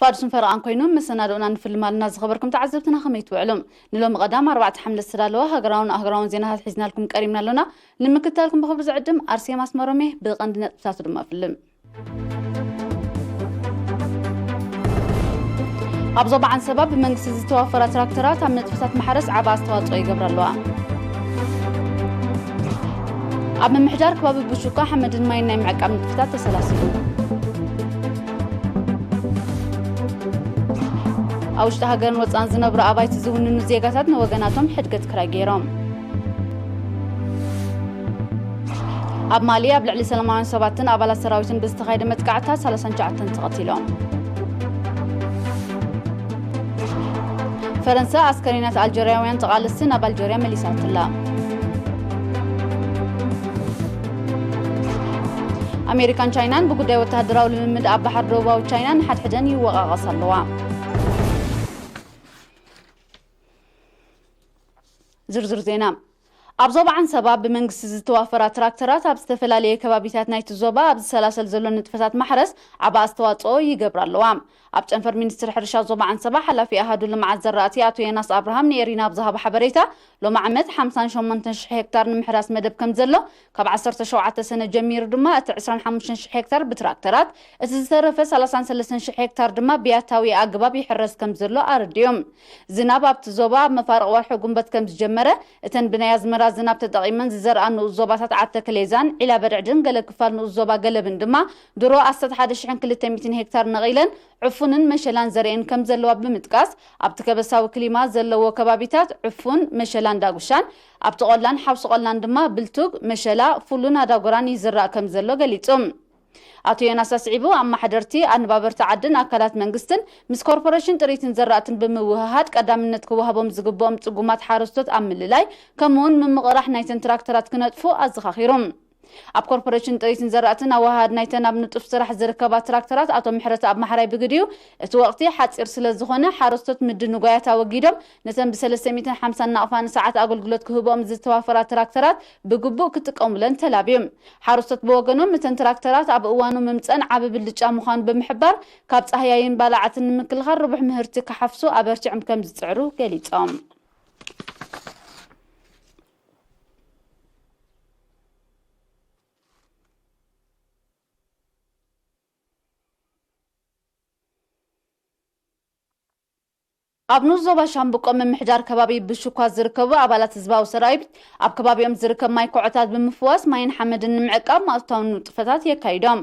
ፋዱስን ፈረቓን ኮይኑ መሰናድኦና ንፍልም ኣለና። ዝኸበርኩም ተዓዘብትና ከመይ ትውዕሉ? ንሎሚ ቀዳም ኣርባዕተ ሓምለ ዝተዳለወ ሃገራውን ኣህጉራውን ዜናታት ሒዝናልኩም ቀሪብና ኣሎና። ንምክትታልኩም ብኽብሪ ዝዕድም ኣርሴማ ኣስመሮሜ። ብቐንዲ ነጥብታቱ ድማ ፍልም። ኣብ ዞባ ዓንሰባ ብመንግስቲ ዝተዋፈራ ትራክተራት ኣብ ንጥፈታት ማሕረስ ዓቢ ኣስተዋጽኦ ይገብራ ኣለዋ። ኣብ ምምሕዳር ከባቢ ቡሹካ ሓመድን ማይን ናይ ምዕቃብ ንጥፈታት ተሰላሲሉ። ኣብ ውሽጢ ሃገርን ወጻን ዝነብሩ ኣባይቲ ዝውንኑ ዜጋታት ንወገናቶም ሕድገት ክራይ ገይሮም። ኣብ ማሊ ኣብ ልዕሊ ሰላማውያን ሰባትን ኣባላት ሰራዊትን ብዝተኻየደ መጥቃዕትታት ሰላሳን ትሽዓተን ተቐቲሎም። ፈረንሳ ኣስከሬናት ኣልጀርያውያን ተቓለስቲ ናብ ኣልጀርያ መሊሳትላ። ኣሜሪካን ቻይናን ብጉዳይ ወተሃደራዊ ልምምድ ኣብ ባሕሪ ደቡባዊ ቻይና ንሓድሕደን ይወቓቐሳ ኣለዋ። ዝርዝር ዜና። ኣብ ዞባ ዓንሰባ ብመንግስቲ ዝተዋፈራ ትራክተራት ኣብ ዝተፈላለየ ከባቢታት ናይቲ ዞባ ኣብ ዝሰላሰል ዘሎ ንጥፈታት ማሕረስ ዓቢ ኣስተዋጽኦ ይገብራ ኣለዋ። ኣብ ጨንፈር ሚኒስትሪ ሕርሻ ዞባ ዓንሰባ ሓላፊ ኣሃዱ ልምዓት ዘራእቲ ኣቶ ዮናስ ኣብርሃም ንኤሪና ኣብ ዝሃቦ ሓበሬታ፣ ሎሚ ዓመት ሓምሳን ሸሞንተን ሽሕ ሄክታር ንምሕራስ መደብ ከም ዘሎ፣ ካብ ዓሰርተ ሸውዓተ ሰነ ጀሚሩ ድማ እቲ ዕስራን ሓሙሽተን ሽሕ ሄክታር ብትራክተራት፣ እቲ ዝተረፈ ሰላሳን ሰለስተን ሽሕ ሄክታር ድማ ብያታዊ ኣገባብ ይሕረስ ከም ዘሎ ኣረዲኦም። ዝናብ ኣብቲ ዞባ ኣብ መፋርቕ ወርሒ ጉንበት ከም ዝጀመረ፣ እተን ብናይ ኣዝመራ ዝናብ ተጠቒመን ዝዘርኣ ንኡስ ዞባታት ዓዲ ተከሌዛን፣ ዒላ በርዕድን ገለ ክፋል ንኡስ ዞባ ገለብን ድማ ድሮ ኣስታት ሓደ ሽሕን ክልተ ሚእትን ሄክታር ነቒለን ዕፉንን መሸላን ዘርእየን ከም ዘለዋ ብምጥቃስ፣ ኣብቲ ከበሳዊ ክሊማ ዘለዎ ከባቢታት ዕፉን፣ መሸላን ዳጉሻን፣ ኣብቲ ቆላን ሓውሲ ቆላን ድማ ብልቱግ፣ መሸላ፣ ፉሉን ኣዳጎራን ይዝራእ ከም ዘሎ ገሊጹ። ኣቶ ዮናስ ኣስዒቡ፣ ኣማሓደርቲ፣ ኣነባበርቲ ዓድን ኣካላት መንግስትን ምስ ኮርፖሬሽን ጥሪትን ዘራእትን ብምውህሃድ ቀዳምነት ክወሃቦም ዝግብኦም ጽጉማት ሓረስቶት ኣብ ምልላይ፣ ከምኡውን ምምቕራሕ ናይተን ትራክተራት ክነጥፉ ኣዘኻኺሩ። ኣብ ኮርፖሬሽን ጥሪትን ዘራእትን ኣወሃሃድ ናይተን ኣብ ንጡፍ ስራሕ ዝርከባ ትራክተራት ኣቶ ምሕረተኣብ ማሕራይ ብግዲኡ፣ እቲ ወቕቲ ሓጺር ስለ ዝኾነ ሓረስቶት ምድንጓያት ኣወጊዶም ነተን ብሰለስተ ሚእትን ሓምሳን ናቕፋ ንሰዓት ኣገልግሎት ክህብኦም ዝተዋፈራ ትራክተራት ብግቡእ ክጥቀሙለን ተላብዩ። ሓረስቶት ብወገኖም፣ እተን ትራክተራት ኣብ እዋኑ ምምጸን ዓቢ ብልጫ ምዃኑ ብምሕባር፣ ካብ ጻህያይን ባላዓትን ንምክልኻል ርቡሕ ምህርቲ ክሓፍሱ ኣበርቲዖም ከም ዝጽዕሩ ገሊጾም። ኣብ ንኡስ ዞባ ሻምብቆ ምምሕዳር ከባቢ ብሹኳ ዝርከቡ ኣባላት ህዝባዊ ሰራዊት፣ ኣብ ከባቢኦም ዝርከብ ማይ ኮዖታት ብምፍዋስ ማይን ሓመድን ንምዕቃብ ማእቶታዊ ንጥፈታት የካይዶም።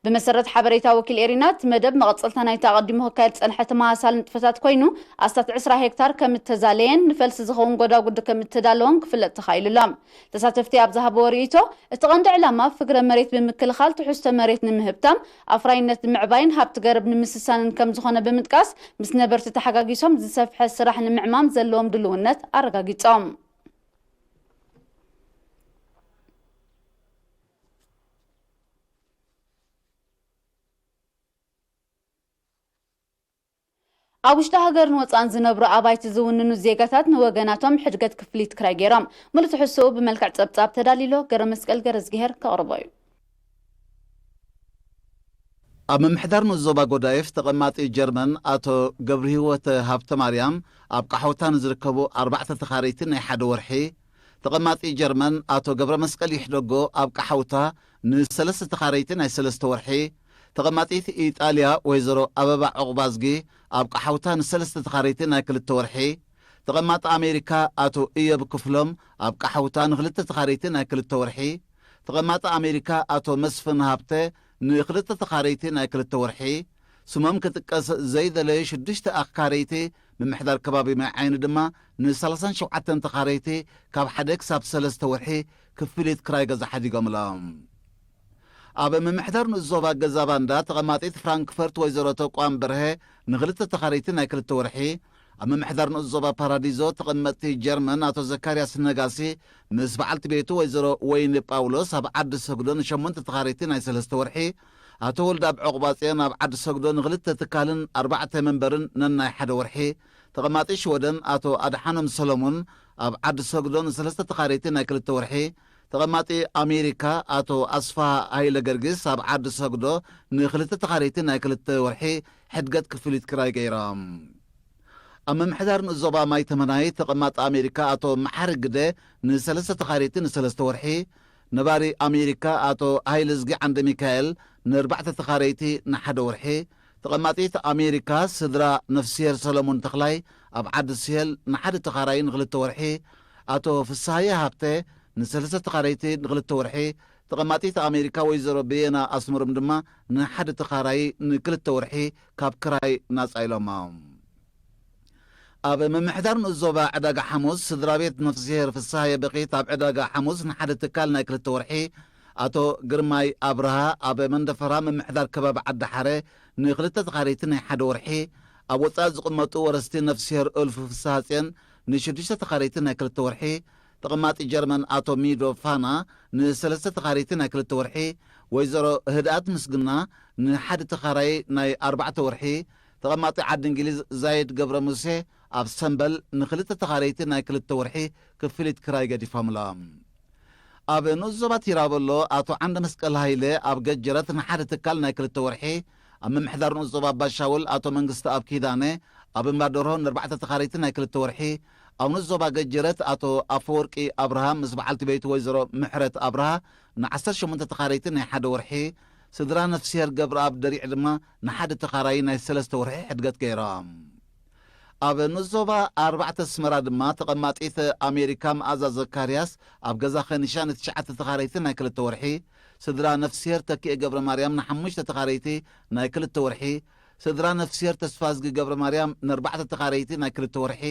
ብመሰረት ሓበሬታ ወኪል ኤሪና፣ እቲ መደብ መቐጸልታ ናይቲ ኣቐዲሙ ክካየድ ዝጸንሐ ተመሳሳሊ ንጥፈታት ኮይኑ፣ ኣስታት ዕስራ ሄክታር ከም እተዛለየን ንፈልሲ ዝኸውን ጎዳጉዲ ከም እተዳለወን ክፍለጥ ተኻኢሉ ኣሎ። ተሳተፍቲ ኣብ ዝሃብዎ ርእይቶ፣ እቲ ቀንዲ ዕላማ ፍግረ መሬት ብምክልኻል ትሕዝቶ መሬት ንምህብታም፣ ኣፍራይነት ንምዕባይን ሃብቲ ገረብ ንምስሳንን ከም ዝኾነ ብምጥቃስ፣ ምስ ነበርቲ ተሓጋጊሶም ዝሰፍሐ ስራሕ ንምዕማም ዘለዎም ድልውነት ኣረጋጊጾም። ኣብ ውሽጢ ሃገርን ወጻእን ዝነብሩ ኣባይቲ ዝውንኑ ዜጋታት ንወገናቶም ሕድገት ክፍሊት ክራይ ገይሮም። ምሉእ ትሕዝትኡ ብመልክዕ ጸብጻብ ተዳሊሎ ገረ መስቀል ገረዝግሄር ከቕርቦ እዩ። ኣብ ምምሕዳር ንኡስ ዞባ ጎዳይፍ ተቐማጢ ጀርመን ኣቶ ገብርህይወት ሃብተማርያም፣ ኣብ ቃሕውታ ንዝርከቡ ኣርባዕተ ተኻረይቲ ናይ ሓደ ወርሒ፣ ተቐማጢ ጀርመን ኣቶ ገብረ መስቀል ይሕደጎ፣ ኣብ ቃሕውታ ንሰለስተ ተኻረይቲ ናይ ሰለስተ ወርሒ፣ ተቐማጢት ኢጣልያ ወይዘሮ ኣበባ ዑቕባዝጊ፣ ኣብ ቃሕውታ ንሰለስተ ተኻረይቲ ናይ ክልተ ወርሒ፣ ተቐማጢ ኣሜሪካ ኣቶ እዮብ ክፍሎም፣ ኣብ ቃሕውታ ንክልተ ተኻረይቲ ናይ ክልተ ወርሒ፣ ተቐማጢ ኣሜሪካ ኣቶ መስፍን ሃብተ፣ ንክልተ ተኻረይቲ ናይ ክልተ ወርሒ፣ ስሞም ክጥቀስ ዘይደለዩ ሽዱሽተ ኣካረይቲ ምምሕዳር ከባቢ ማይ ዓይኒ ድማ ንሰላሳን ሸውዓተን ተኻረይቲ ካብ ሓደ ክሳብ ሰለስተ ወርሒ ክፍሊት ክራይ ገዛ ሓዲጎምሎም። ኣብ ምምሕዳር ንኡስ ዞባ ገዛ ባንዳ ተቐማጢት ፍራንክፈርት ወይዘሮ ተቋም በርሀ ንክልተ ተኻረይቲ ናይ ክልተ ወርሒ፣ ኣብ ምምሕዳር ንኡስ ዞባ ፓራዲዞ ተቐመጥቲ ጀርመን ኣቶ ዘካርያስ ነጋሲ ምስ በዓልቲ ቤቱ ወይዘሮ ወይኒ ጳውሎስ ኣብ ዓዲ ሰግዶ ንሸሞንተ ተኻረይቲ ናይ ሰለስተ ወርሒ፣ ኣቶ ወልደኣብ ዑቕባጽዮን ኣብ ዓዲ ሰግዶ ንኽልተ ትካልን ኣርባዕተ መንበርን ነናይ ሓደ ወርሒ፣ ተቐማጢ ሽወደን ኣቶ ኣድሓኖም ሰሎሙን ኣብ ዓዲ ሰግዶ ንሰለስተ ተኻረይቲ ናይ ክልተ ወርሒ፣ ተቐማጢ ኣሜሪካ ኣቶ ኣስፋ ሃይለ ገርጊስ ኣብ ዓዲ ሰግዶ ንክልተ ተኻረይቲ ናይ ክልተ ወርሒ ሕድገት ክፍሊት ክራይ ገይሮም። ኣብ ምምሕዳር ንኡስ ዞባ ማይ ተመናይ ተቐማጢ ኣሜሪካ ኣቶ መሓሪ ግደ ንሰለስተ ተኻረይቲ ንሰለስተ ወርሒ፣ ነባሪ ኣሜሪካ ኣቶ ሃይለዝጊ ዓንደ ሚካኤል ንኣርባዕተ ተኻረይቲ ንሓደ ወርሒ፣ ተቐማጢት ኣሜሪካ ስድራ ነፍስሄር ሰለሙን ተኽላይ ኣብ ዓዲ ስሄል ንሓደ ተኻራይ ንክልተ ወርሒ፣ ኣቶ ፍስሃየ ሃብተ ንሰለስተ ተኻረይቲ ንክልተ ወርሒ፣ ተቐማጢት ኣሜሪካ ወይዘሮ ብየና ኣስመሮም ድማ ንሓደ ተኻራይ ንክልተ ወርሒ ካብ ክራይ ናጻ ኢሎማ። ኣብ ምምሕዳር ንኡስ ዞባ ዕዳጋ ሓሙስ ስድራ ቤት ነፍስሄር ፍስሃየ በኺት ኣብ ዕዳጋ ሓሙስ ንሓደ ትካል ናይ ክልተ ወርሒ፣ ኣቶ ግርማይ ኣብርሃ ኣብ መንደፈራ ምምሕዳር ከባቢ ዓዲ ሓረ ንክልተ ተኻረይቲ ናይ ሓደ ወርሒ፣ ኣብ ወጻኢ ዝቕመጡ ወረስቲ ነፍስሄር እልፉ ፍስሃጽዮን ንሽዱሽተ ተኻረይቲ ናይ ክልተ ወርሒ፣ ተቐማጢ ጀርመን ኣቶ ሚዶ ፋና ንሰለስተ ተኻረይቲ ናይ ክልተ ወርሒ፣ ወይዘሮ ህድኣት ምስግና ንሓደ ተኻራይ ናይ ኣርባዕተ ወርሒ፣ ተቐማጢ ዓዲ እንግሊዝ ዛይድ ገብረ ሙሴ ኣብ ሰምበል ንክልተ ተኻረይቲ ናይ ክልተ ወርሒ ክፍሊት ክራይ ገዲፎምሎም። ኣብ ንኡስ ዞባ ቲራበሎ ኣቶ ዓንደ መስቀል ሃይለ ኣብ ገጀረት ንሓደ ትካል ናይ ክልተ ወርሒ፣ ኣብ ምምሕዳር ንኡስ ዞባ ኣባሻውል ኣቶ መንግስቲ ኣብ ኪዳነ ኣብ እምባደርሆ ንኣርባዕተ ተኻረይቲ ናይ ክልተ ወርሒ፣ ኣብ ንኡስ ዞባ ገጀረት ኣቶ ኣፈወርቂ ኣብርሃም ምስ በዓልቲ ቤቱ ወይዘሮ ምሕረት ኣብርሃ ንዓሰርተ ሸሞንተ ተኻረይቲ ናይ ሓደ ወርሒ፣ ስድራ ነፍስሄር ገብረኣብ ደሪዕ ድማ ንሓደ ተኻራይ ናይ ሰለስተ ወርሒ ሕድገት ገይሮም። ኣብ ንኡስ ዞባ ኣርባዕተ ኣስመራ ድማ ተቐማጢት ኣሜሪካ መኣዛ ዘካርያስ ኣብ ገዛ ኸኒሻ ንትሽዓተ ተኻረይቲ ናይ ክልተ ወርሒ፣ ስድራ ነፍስሄር ተኪኤ ገብረ ማርያም ንሓሙሽተ ተኻረይቲ ናይ ክልተ ወርሒ፣ ስድራ ነፍስሄር ተስፋዝጊ ገብረ ማርያም ንኣርባዕተ ተኻረይቲ ናይ ክልተ ወርሒ፣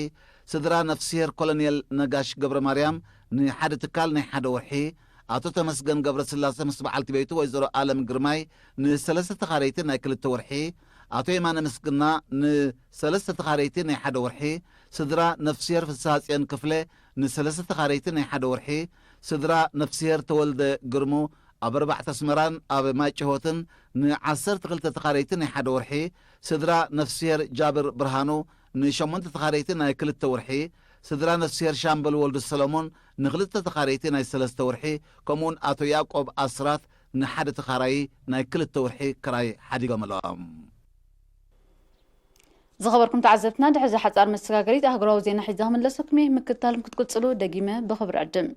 ስድራ ነፍስሄር ኮሎኔል ነጋሽ ገብረ ማርያም ንሓደ ትካል ናይ ሓደ ወርሒ፣ ኣቶ ተመስገን ገብረ ስላሴ ምስ በዓልቲ ቤቱ ወይዘሮ ኣለም ግርማይ ንሰለስተ ተኻረይቲ ናይ ክልተ ወርሒ፣ ኣቶ የማነ ምስግና ንሰለስተ ተኻረይቲ ናይ ሓደ ወርሒ፣ ስድራ ነፍስሄር ፍስሃጽዮን ክፍለ ንሰለስተ ተኻረይቲ ናይ ሓደ ወርሒ፣ ስድራ ነፍስሄር ተወልደ ግርሙ ኣብ ኣርባዕተ ኣስመራን ኣብ ማይጭሆትን ንዓሰርተ ክልተ ተኻረይቲ ናይ ሓደ ወርሒ፣ ስድራ ነፍስሄር ጃብር ብርሃኑ ንሸሞንተ ተኻረይቲ ናይ ክልተ ወርሒ፣ ስድራ ነፍስሄር ሻምበል ወልዱ ሰለሞን ንክልተ ተኻረይቲ ናይ ሰለስተ ወርሒ፣ ከምኡውን ኣቶ ያዕቆብ ኣስራት ንሓደ ተኻራይ ናይ ክልተ ወርሒ ክራይ ሓዲጎምሎም። ዝኸበርኩም ተዓዘብትና፣ ድሕሪ እዛ ሓጻር መሰጋገሪት ኣህጉራዊ ዜና ሒዛ ክምለሰኩም እየ። ምክትታልኩም ክትቅጽሉ ደጊመ ብኽብሪ ዕድም።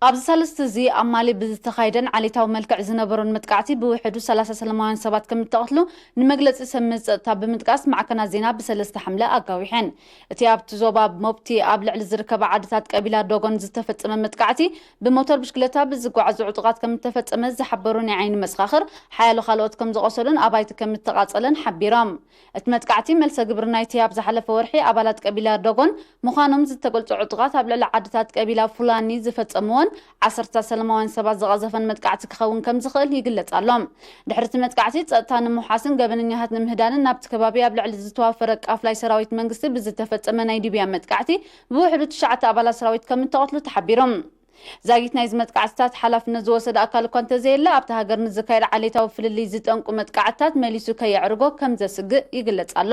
ኣብዚ ሳልስቲ እዚ ኣብ ማሊ ብዝተኻየደን ዓሌታዊ መልክዕ ዝነበሮን መጥቃዕቲ ብውሕዱ ሰላሳ ሰላማውያን ሰባት ከም እተቐትሉ ንመግለጺ ሰብ መዚ ጸጥታ ብምጥቃስ ማዕከናት ዜና ብሰለስተ ሓምለ ኣጋዊሐን። እቲ ኣብቲ ዞባ ሞብቲ ኣብ ልዕሊ ዝርከባ ዓድታት ቀቢላ ዶጎን ዝተፈጸመ መጥቃዕቲ ብሞተር ብሽክለታ ብዝጓዓዙ ዕጡቓት ከም እተፈጸመ ዝሓበሩ ናይ ዓይኒ መሰኻኽር፣ ሓያሎ ካልኦት ከም ዝቖሰሉን ኣባይቲ ከም እተቓጸለን ሓቢሮም። እቲ መጥቃዕቲ መልሰ ግብሪ ናይቲ ኣብ ዝሓለፈ ወርሒ ኣባላት ቀቢላ ዶጎን ምዃኖም ዝተገልጹ ዕጡቓት ኣብ ልዕሊ ዓድታት ቀቢላ ፉላኒ ዝፈጸምዎን ዓሰርተ ሰላማውያን ሰባት ዝቐዘፈን መጥቃዕቲ ክኸውን ከም ዝኽእል ይግለጽ ኣሎ። ድሕሪ እቲ መጥቃዕቲ ጸጥታ ንምውሓስን ገበነኛታት ንምህዳንን ናብቲ ከባቢ ኣብ ልዕሊ ዝተዋፈረ ቃፍላይ ሰራዊት መንግስቲ ብዝተፈጸመ ናይ ሊብያ መጥቃዕቲ ብውሕዱ ትሽዓተ ኣባላት ሰራዊት ከም እተቐትሉ ተሓቢሩ። ዛጊት ናይዚ መጥቃዕትታት ሓላፍነት ዝወሰደ ኣካል እኳ እንተዘየለ፣ ኣብታ ሃገር ንዝካየድ ዓሌታዊ ፍልልይ ዝጠንቁ መጥቃዕትታት መሊሱ ከየዕርጎ ከም ዘስግእ ይግለጽ ኣሎ።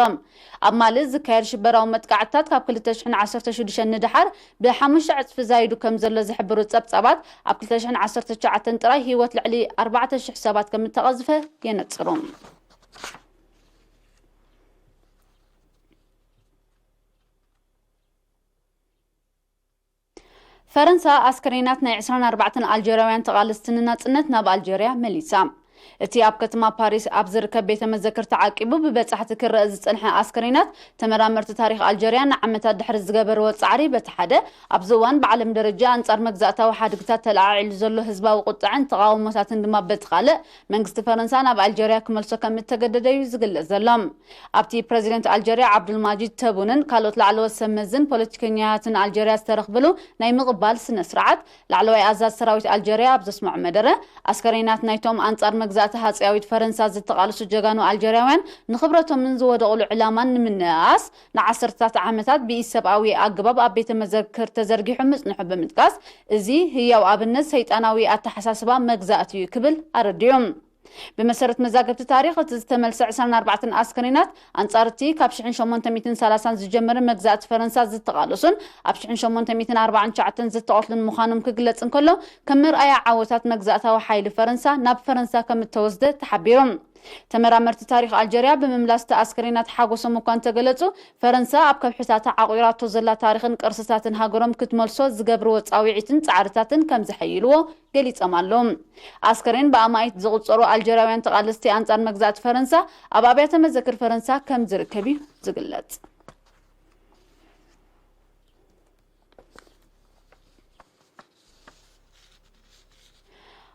ኣብ ማሊ ዝካየድ ሽበራዊ መጥቃዕትታት ካብ ክልተ ሽሕን ዓሰርተ ሽዱሽተን ንደሓር ብሓሙሽተ ዕጽፊ ዛይዱ ከም ዘሎ ዝሕብሩ ጸብጻባት፣ ኣብ ክልተ ሽሕን ዓሰርተ ትሽዓተን ጥራይ ህይወት ልዕሊ ኣርባዕተ ሽሕ ሰባት ከም እተቐዝፈ የነጽሩ። ፈረንሳ ኣስከሬናት ናይ ዕስራን ኣርባዕተን ኣልጀርያውያን ተቓለስቲ ንናጽነት ናብ ኣልጀርያ መሊሳ። እቲ ኣብ ከተማ ፓሪስ ኣብ ዝርከብ ቤተ መዘክር ተዓቂቡ ብበጻሕቲ ክረአ ዝጸንሐ ኣስከሬናት፣ ተመራመርቲ ታሪኽ ኣልጀርያ ንዓመታት ድሕሪ ዝገበርዎ ጻዕሪ፣ በቲ ሓደ፣ ኣብዚ እዋን ብዓለም ደረጃ ኣንጻር መግዛእታዊ ሓድግታት ተለዓዒሉ ዘሎ ህዝባዊ ቁጥዐን ተቓውሞታትን ድማ፣ በቲ ካልእ፣ መንግስቲ ፈረንሳ ናብ ኣልጀርያ ክመልሶ ከም እተገደደ እዩ ዝግለጽ ዘሎ። ኣብቲ ፕረዚደንት ኣልጀርያ ዓብዱልማጂድ ተቡንን ካልኦት ላዕለዎት ሰብ መዝን ፖለቲከኛታትን ኣልጀርያ ዝተረኽብሉ ናይ ምቕባል ስነ ስርዓት፣ ላዕለዋይ ኣዛዚ ሰራዊት ኣልጀርያ ኣብ ዘስምዖ መደረ፣ ኣስከሬናት ናይቶም ኣንጻር መግዛእቲ ሃጸያዊት ፈረንሳ ዝተቓለሱ ጀጋኑ ኣልጀርያውያን ንኽብረቶምን ዝወደቑሉ ዕላማን ንምንእኣስ ንዓሰርታት ዓመታት ብኢሰብኣዊ ኣገባብ ኣብ ቤተ መዘክር ተዘርጊሑ ምጽንሑ ብምጥቃስ፣ እዚ ህያው ኣብነት ሰይጣናዊ ኣተሓሳስባ መግዛእቲ እዩ ክብል ኣረዲኡ። ብመሰረት መዛግብቲ ታሪኽ፣ እቲ ዝተመልሰ ዕስራን ኣርባዕተን ኣስከሬናት፣ ኣንጻር እቲ ካብ ሽሕን ሸሞንተ ሚእትን ሰላሳን ዝጀመረ መግዛእቲ ፈረንሳ ዝተቓለሱን ኣብ ሽሕን ሸሞንተ ሚእትን ኣርባዓን ትሽዓተን ዝተቐትሉን ምዃኖም ክግለጽ እንከሎ፣ ከም መርኣያ ዓወታት መግዛእታዊ ሓይሊ ፈረንሳ ናብ ፈረንሳ ከም እተወስደ ተሓቢሩ። ተመራመርቲ ታሪኽ ኣልጀርያ ብምምላስ እቲ ኣስከሬናት ሓጎሶም እኳ እንተገለጹ፣ ፈረንሳ ኣብ ከብሕታታ ዓቑራቶ ዘላ ታሪኽን ቅርስታትን ሃገሮም ክትመልሶ ዝገብርዎ ጻውዒትን ጻዕርታትን ከም ዘሐይልዎ ገሊጾም ኣለዉ። ኣስከሬን ብኣማኢት ዝቑጸሩ ኣልጀርያውያን ተቓለስቲ ኣንጻር መግዛእቲ ፈረንሳ ኣብ ኣብያተ መዘክር ፈረንሳ ከም ዝርከብ እዩ ዝግለጽ።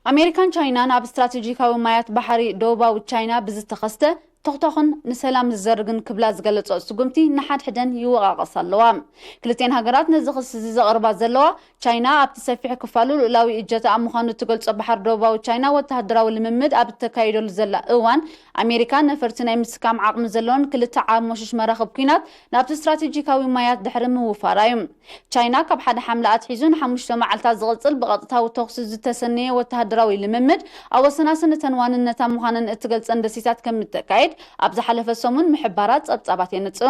ኣሜሪካን ቻይናን ኣብ ስትራቴጂካዊ ማያት ባሕሪ ደቡባዊ ቻይና ብዝተኸስተ ተኹታኹን ንሰላም ዝዘርግን ክብላ ዝገለጾ ስጉምቲ ንሓድሕደን ይወቓቐሳ ኣለዋ። ክልቴን ሃገራት ነዚ ክሲ እዚ ዘቕርባ ዘለዋ፣ ቻይና ኣብቲ ሰፊሕ ክፋሉ ልኡላዊ እጀታ ኣብ ምዃኑ እትገልጾ ባሕሪ ደቡባዊ ቻይና ወተሃደራዊ ልምምድ ኣብ እተካይደሉ ዘላ እዋን፣ ኣሜሪካ ነፈርቲ ናይ ምስካም ዓቕሚ ዘለዎን ክልተ ዓሞሽሽ መራኽብ ኲናት ናብቲ ስትራቴጂካዊ ማያት ድሕሪ ምውፋራ እዩ። ቻይና ካብ ሓደ ሓምለ ኣትሒዙ ንሓሙሽተ መዓልታት ዝቕጽል ብቐጥታዊ ተኹሲ ዝተሰነየ ወተሃደራዊ ልምምድ፣ ኣብ ወሰናስን እተን ዋንነታ ምዃነን እትገልጸን ደሴታት ከም እተካይድ ኣብ ዝሓለፈ ሰሙን ምሕባራ ጸብጻባት የነጽሩ።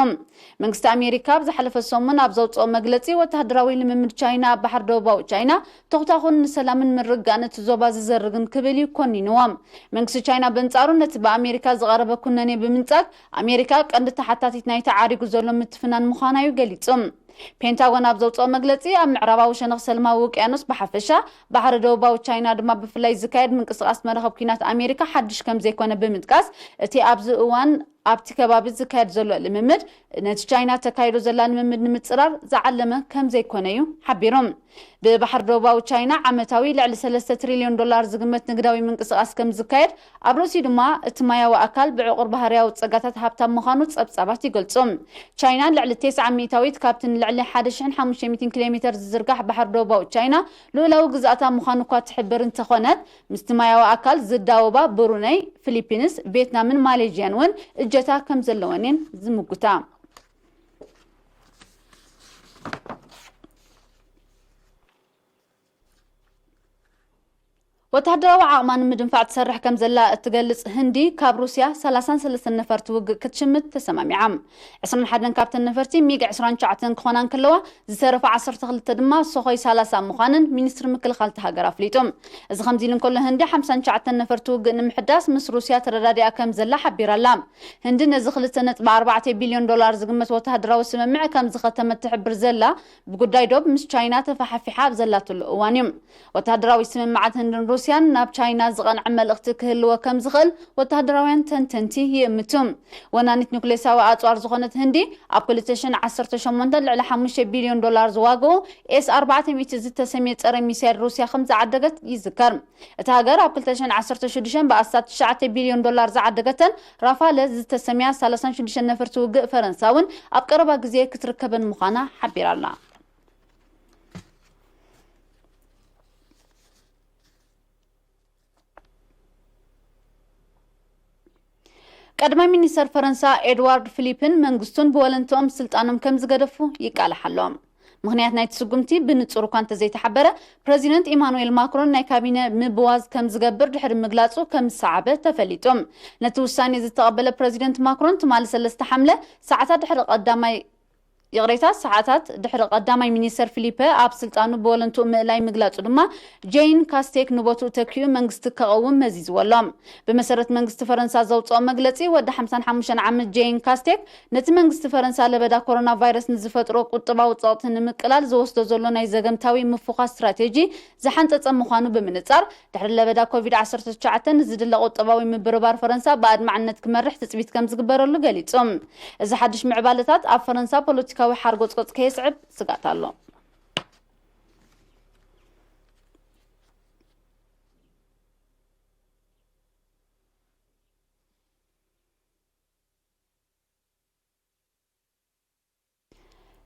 መንግስቲ ኣሜሪካ ኣብ ዝሓለፈ ሰሙን ኣብ ዘውጽኦ መግለጺ፣ ወተሃደራዊ ልምምድ ቻይና ኣብ ባሕሪ ደቡባዊ ቻይና ተኹታኹን ንሰላምን ምርግጋእን እቲ ዞባ ዝዘርግን ክብል እዩ ኮኒንዎ። መንግስቲ ቻይና በንጻሩ ነቲ ብኣሜሪካ ዝቐረበ ኩነኔ ብምንጻግ፣ ኣሜሪካ ቀንዲ ተሓታቲት ናይቲ ዓሪጉ ዘሎ ምትፍናን ምዃና እዩ ገሊጹ። ፔንታጎን ኣብ ዘውጽኦ መግለጺ፣ ኣብ ምዕራባዊ ሸነኽ ሰላማዊ ውቅያኖስ ብሓፈሻ፣ ባሕሪ ደቡባዊ ቻይና ድማ ብፍላይ ዝካየድ ምንቅስቓስ መራኽብ ኲናት ኣሜሪካ ሓድሽ ከም ዘይኮነ ብምጥቃስ፣ እቲ ኣብዚ እዋን ኣብቲ ከባቢ ዝካየድ ዘሎ ልምምድ፣ ነቲ ቻይና ተካይዶ ዘላ ልምምድ ንምጽራር ዝዓለመ ከም ዘይኮነ እዩ ሓቢሩ። ብባሕሪ ደቡባዊ ቻይና ዓመታዊ ልዕሊ ሰለስተ ትሪልዮን ዶላር ዝግመት ንግዳዊ ምንቅስቓስ ከም ዝካየድ፣ ኣብ ርእሲኡ ድማ እቲ ማያዊ ኣካል ብዕቑር ባህርያዊ ጸጋታት ሃብታም ምዃኑ ጸብጻባት ይገልጹ። ቻይና ልዕሊ ተስዓ ሚእታዊት ካብቲ ንልዕሊ ሓደ ሽሕን ሓሙሽተ ሚእትን ኪሎ ሜተር ዝዝርጋሕ ባሕሪ ደቡባዊ ቻይና ልኡላዊ ግዝኣታ ምዃኑ እኳ ትሕብር እንተኾነት፣ ምስቲ ማያዊ ኣካል ዝዳወባ ብሩነይ፣ ፊሊፒንስ፣ ቪየትናምን ማሌዥያን እውን እጀታ ከም ዘለወን እየን ዝምጉታ። ወተሃደራዊ ዓቕማ ንምድንፋዕ ትሰርሕ ከም ዘላ እትገልጽ ህንዲ፣ ካብ ሩስያ ሰላሳን ሰለስተን ነፈርቲ ውግእ ክትሽምት ተሰማሚዓ። ዕስራን ሓደን ካብተን ነፈርቲ ሚግ ዕስራን ትሽዓተን ክኾና እንከለዋ፣ ዝተረፋ ዓሰርተ ክልተ ድማ ሶኾይ ሰላሳ ምዃነን ሚኒስትሪ ምክልኻል እታ ሃገር ኣፍሊጡ። እዚ ከምዚ ኢሉ እንከሎ፣ ህንዲ ሓምሳን ትሽዓተን ነፈርቲ ውግእ ንምሕዳስ ምስ ሩስያ ተረዳዲኣ ከም ዘላ ሓቢራ ኣላ። ህንዲ ነዚ ክልተ ነጥቢ ኣርባዕተ ቢልዮን ዶላር ዝግመት ወተሃደራዊ ስምምዕ ከም ዝኸተመት ትሕብር ዘላ፣ ብጉዳይ ዶብ ምስ ቻይና ተፈሓፊሓ ኣብ ዘላትሉ እዋን እዩ። ወተሃደራዊ ስምምዓት ህንድን ሩስያን ናብ ቻይና ዝቐንዐ መልእኽቲ ክህልዎ ከም ዝኽእል ወተሃደራውያን ተንተንቲ ይእምቱ። ወናኒት ኑክሌሳዊ ኣጽዋር ዝኾነት ህንዲ፣ ኣብ ክልተ ሽሕን ዓሰርተ ሸሞንተን ልዕሊ ሓሙሽተ ቢልዮን ዶላር ዝዋግኡ ኤስ ኣርባዕተ ሚእቲ ዝተሰምየ ጸረ ሚሳይል ሩስያ ከም ዝዓደገት ይዝከር። እታ ሃገር ኣብ ክልተ ሽሕን ዓሰርተ ሽዱሽተን ብኣስታት ትሽዓተ ቢልዮን ዶላር ዝዓደገተን ራፋለ ዝተሰምያ ሰላሳን ሽዱሽተን ነፈርቲ ውግእ ፈረንሳ እውን ኣብ ቀረባ ግዜ ክትርከበን ምዃና ሓቢራ ኣላ። ቀዳማይ ሚኒስተር ፈረንሳ ኤድዋርድ ፊሊፕን መንግስቱን ብወለንትኦም ስልጣኖም ከም ዝገደፉ ይቃላሕ ኣሎ። ምኽንያት ናይቲ ስጉምቲ ብንጹር እኳ እንተዘይተሓበረ፣ ፕረዚደንት ኢማኑኤል ማክሮን ናይ ካቢነ ምብዋዝ ከም ዝገብር ድሕሪ ምግላጹ ከም ዝሰዓበ ተፈሊጡ። ነቲ ውሳኔ ዝተቐበለ ፕረዚደንት ማክሮን፣ ትማሊ ሰለስተ ሓምለ፣ ሰዓታት ድሕሪ ቀዳማይ ይቕሬታ፣ ሰዓታት ድሕሪ ቀዳማይ ሚኒስተር ፊሊፐ ኣብ ስልጣኑ ብወለንትኡ ምእላይ ምግላጹ ድማ፣ ጄይን ካስቴክ ንቦትኡ ተኪኡ መንግስቲ ከቐውም መዚዝዎ ኣሎ። ብመሰረት መንግስቲ ፈረንሳ ዘውጽኦ መግለጺ፣ ወዲ ሓምሳን ሓሙሽተን ዓመት ጄይን ካስቴክ፣ ነቲ መንግስቲ ፈረንሳ ለበዳ ኮሮና ቫይረስ ንዝፈጥሮ ቁጠባዊ ጸቕጢ ንምቅላል ዝወስዶ ዘሎ ናይ ዘገምታዊ ምፍዃስ ስትራቴጂ ዝሓንጸጸ ምዃኑ ብምንጻር፣ ድሕሪ ለበዳ ኮቪድ ዓሰርተ ትሽዓተ ንዝድለ ቁጠባዊ ምብርባር ፈረንሳ ብኣድማዕነት ክመርሕ ትጽቢት ከም ዝግበረሉ ገሊጹ። እዚ ሓድሽ ምዕባለታት ኣብ ፈረንሳ ፖለቲካዊ ሓርጎጽጎጽ ከየስዕብ ስግኣት ኣሎ።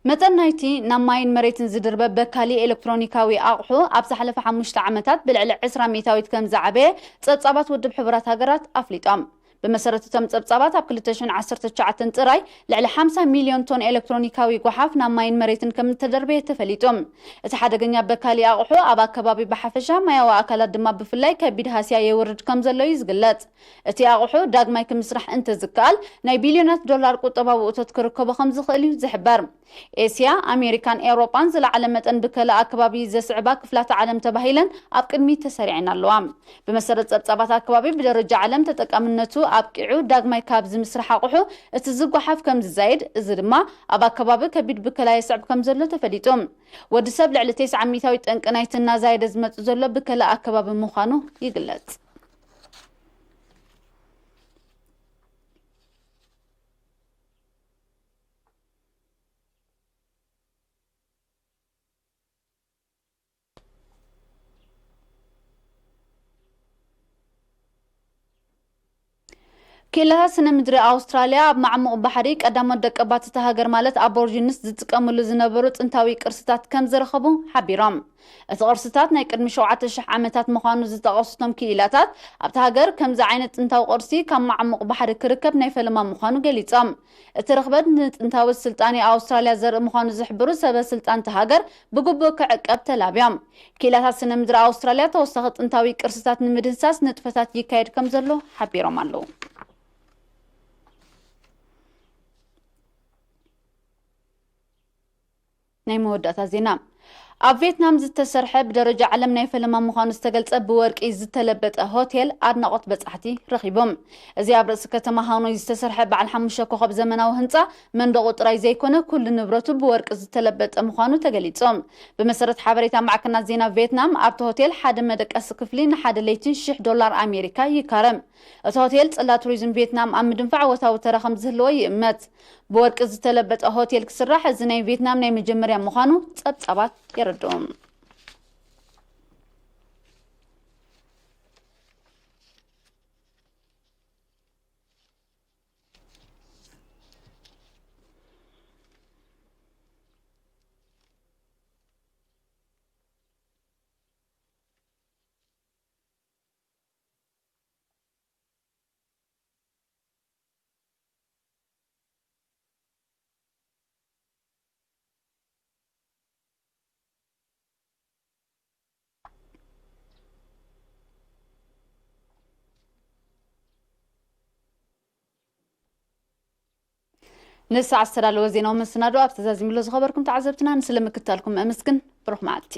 መጠን ናይቲ ናብ ማይን መሬትን ዝድርበ በካሊ ኤሌክትሮኒካዊ ኣቑሑ ኣብ ዝሓለፈ ሓሙሽተ ዓመታት ብልዕሊ ዕስራ ሚእታዊት ከም ዝዓበየ ጸብጻባት ውድብ ሕቡራት ሃገራት ኣፍሊጦም። ብመሰረት እቶም ጸብጻባት፣ ኣብ ክልተ ሽሕን ዓሰርተ ትሽዓተን ጥራይ ልዕሊ ሓምሳ ሚልዮን ቶን ኤሌክትሮኒካዊ ጓሓፍ ናብ ማይን መሬትን ከም እተደርበየ ተፈሊጡ። እቲ ሓደገኛ በካሊ ኣቑሑ ኣብ ኣከባቢ ብሓፈሻ፣ ማያዊ ኣካላት ድማ ብፍላይ ከቢድ ሃስያ የውርድ ከም ዘሎ እዩ ዝግለጽ። እቲ ኣቑሑ ዳግማይ ክምስራሕ እንተዝከኣል፣ ናይ ቢልዮናት ዶላር ቁጠባዊ እቶት ክርከቦ ከም ዝኽእል እዩ ዝሕበር። ኤስያ፣ ኣሜሪካን ኤውሮጳን ዝለዓለ መጠን ብከላ ኣከባቢ ዘስዕባ ክፍላተ ዓለም ተባሂለን ኣብ ቅድሚት ተሰሪዐን ኣለዋ። ብመሰረት ጸብጻባት ኣከባቢ፣ ብደረጃ ዓለም ተጠቃምነቱ ኣብቂዑ ዳግማይ ካብ ዝምስራሕ ኣቑሑ እቲ ዝጓሓፍ ከም ዝዛየድ፣ እዚ ድማ ኣብ ኣከባቢ ከቢድ ብከላ የስዕብ ከም ዘሎ ተፈሊጡ። ወዲ ሰብ ልዕሊ ተስዓ ሚእታዊት ጠንቂ ናይቲ እናዛየደ ዝመጽእ ዘሎ ብከላ ኣከባቢ ምዃኑ ይግለጽ። ክኢላታት ስነ ምድሪ ኣውስትራልያ፣ ኣብ ማዕሙቕ ባሕሪ ቀዳሞት ደቀባት እታ ሃገር ማለት ኣቦርጂንስ ዝጥቀምሉ ዝነበሩ ጥንታዊ ቅርስታት ከም ዝረኸቡ ሓቢሮም። እቲ ቅርስታት ናይ ቅድሚ ሸውዓተ ሽሕ ዓመታት ምዃኑ ዝጠቐሱ እቶም ክኢላታት፣ ኣብታ ሃገር ከምዚ ዓይነት ጥንታዊ ቅርሲ ካብ ማዕሙቕ ባሕሪ ክርከብ ናይ ፈለማ ምዃኑ ገሊጾም። እቲ ርኽበት ንጥንታዊ ስልጣኔ ኣውስትራልያ ዘርኢ ምዃኑ ዝሕብሩ ሰበ ስልጣን እታ ሃገር፣ ብግቡእ ክዕቀብ ተላብዮም። ክኢላታት ስነ ምድሪ ኣውስትራልያ፣ ተወሳኺ ጥንታዊ ቅርስታት ንምድህሳስ ንጥፈታት ይካየድ ከም ዘሎ ሓቢሮም ኣለዉ። ናይ መወዳእታ ዜና። ኣብ ቪየትናም ዝተሰርሐ፣ ብደረጃ ዓለም ናይ ፈለማ ምዃኑ ዝተገልጸ ብወርቂ ዝተለበጠ ሆቴል ኣድናቖት በጻሕቲ ረኺቡ። እዚ ኣብ ርእሲ ከተማ ሃኖይ ዝተሰርሐ በዓል ሓሙሽተ ኮኸብ ዘመናዊ ህንጻ፣ መንደቑ ጥራይ ዘይኮነ፣ ኩሉ ንብረቱ ብወርቂ ዝተለበጠ ምዃኑ ተገሊጹ። ብመሰረት ሓበሬታ ማዕከናት ዜና ቪየትናም፣ ኣብቲ ሆቴል ሓደ መደቀሲ ክፍሊ ንሓደ ለይትን ሽሕ ዶላር ኣሜሪካ ይካረ። እቲ ሆቴል ጽላት ቱሪዝም ቪየትናም ኣብ ምድንፋዕ ወታዊ ተራ ከም ዝህልዎ ይእመት። ብወርቂ ዝተለበጠ ሆቴል ክስራሕ፣ እዚ ናይ ቪየትናም ናይ መጀመርያ ምዃኑ ጸብጻባት የረድኡ። ንሰዓት ዝተዳለወ ዜናዊ መሰናዶ ኣብ ተዛዚምሎ ዝኸበርኩም ተዓዘብትና፣ ንስለ ምክታልኩም እምስግን። ብሩኽ መዓልቲ።